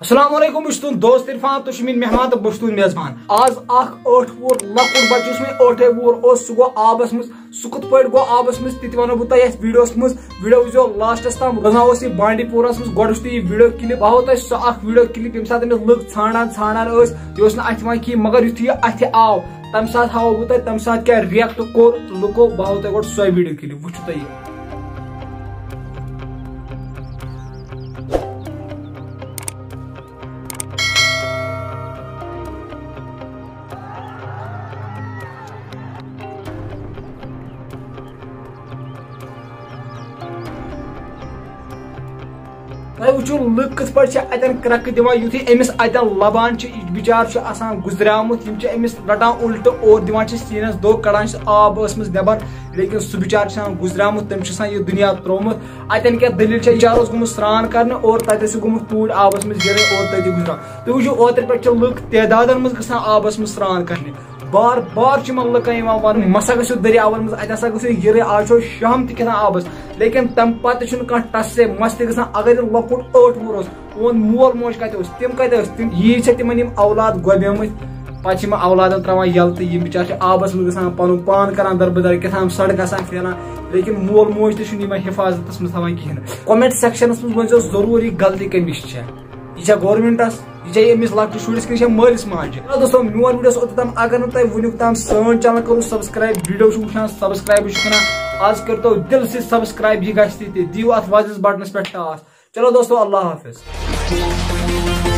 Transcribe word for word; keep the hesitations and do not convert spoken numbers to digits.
السلام علیکم، بہٕ چھُس تُہُنٛد دوست عرفان، تُہۍ چھِو میٲنۍ مہمان تہٕ بہٕ چھُس تُہُنٛد میزبان۔ آز اکھ ٲٹھ وُہُر لۄکُٹ بچہٕ یُس وۄنۍ ٲٹھے وُہُر اوس، سُہ گوٚو آبس منٛز۔ سُہ کِتھ پٲٹھۍ گوٚو آبس منٛز، تہِ تہِ ونو بہٕ تۄہہِ یتھ ویڈیوس منٛز۔ ویڈیو وٕچھزیو لاسٹس تام۔ روزان اوس یہِ بانڈی پوراہس منٛز۔ گۄڈٕ وٕچھ تُہۍ یہِ ویڈیو کلپ، بہٕ ہاوو تۄہہِ سُہ اکھ ویڈیو کلپ، ییٚمہِ ساتہٕ أمِس لُکھ ژھانڈان ژھانڈان ٲسۍ، یہِ اوس نہٕ اتھِ یِوان کِہیٖنۍ، مگر یُتھُے یہِ اتھِ آو، تمہِ ساتہٕ ہاوو بہٕ تۄہہِ تمہِ ساتہٕ کیٛاہ react کوٚر لُکو۔ بہٕ ہاوو تۄہہِ گۄڈٕ سۄے ویڈیو کلپ، وٕچھِو تُہۍ یہِ۔ تۄہہِ وٕچھِو لُکھ کِتھ پٲٹھۍ چھِ اَتٮ۪ن کرٛٮ۪کہٕ دِوان، یُتھُے أمِس اَتٮ۪ن لَبان چھِ، یہِ بِچارٕ چھُ آسان گُزریومُت، یِم چھِ أمِس رَٹان اُلٹہٕ اور دِوان چھِ سیٖنَس دو، کَڑان چھِ آب ٲسمٕژ نٮ۪بَر، لیکن سُہ بِچارٕ چھُ آسان گُزریومُت، تٔمۍ چھُ آسان یہِ دُنیا ترٛوومُت۔ اَتٮ۪ن کیٛاہ دٔلیٖل چھےٚ؟ بِچارٕ اوس گوٚمُت سرٛان کَرنہِ اور تَتہِ اوس یہِ گوٚمُت توٗرۍ آبَس منٛز یِرٕ اور تٔتی گُزریو۔ تُہۍ وٕچھِو اوترٕ پٮ۪ٹھ چھِ لُکھ تعدادَن منٛز گژھان آبَس منٛز سرٛان کَرنہِ۔ بار بار چھِ یِمن لُکن یِوان وننہٕ، "مہ سا گٔژھِو دٔریاون منٛز، اتہِ ہسا گٔژھِو یِرٕ، آز چھو شام تہِ کھٮ۪تھ آبس۔" لیکن تمہِ پتہٕ چھُنہٕ کانٛہہ ٹس سے مس تہِ گژھان۔ اگر یہِ لۄکُٹ ٲٹھ وُہُر اوس، تِہُنٛد مول موج کتہِ اوس، تِم کتہِ ٲسۍ؟ تِم ییٖتۍ چھِ تِمن یِم اولاد گۄبیمٕتۍ، پتہٕ چھِ یِم اولادن تراوان یلہٕ تہٕ یِم بِچارٕ چھِ آبس منٛز گژھان، پنُن پان کران دربٕدر، کیٛاہ تام سڑکہِ آسان پھیران، لیکن مول موج تہِ چھُنہٕ یِمن حفاظتس منٛز تھاوان کِہینۍ۔ کمنٹ سیکشنس منٛز ؤنۍزیو ضروٗری، غلطی کٔمِچ چھےٚ؟ یہِ چھا گورمنٹس؟ یہِ چھا أمِس لۄکٹِس شُرِس کِنہٕ یہِ چھا مٲلِس ماجہِ؟ چلو دوستو، میون ویڈیو اوس اوٚت تام۔ اگر نہٕ تۄہہِ وٕنیُک تام سٲنۍ چینل کٔرٕو سبسکرایب، ویڈیو چھُو وٕچھان، سبسکرایب چھُو کران، آز کٔرۍتو دِل سۭتۍ سبسکرایب، یہِ گژھِ تہِ تہِ۔ دِیِو اتھ وۄزِس بٹنس پٮ۪ٹھ ٹاس۔ چلو دوستو، اللہ حافظ۔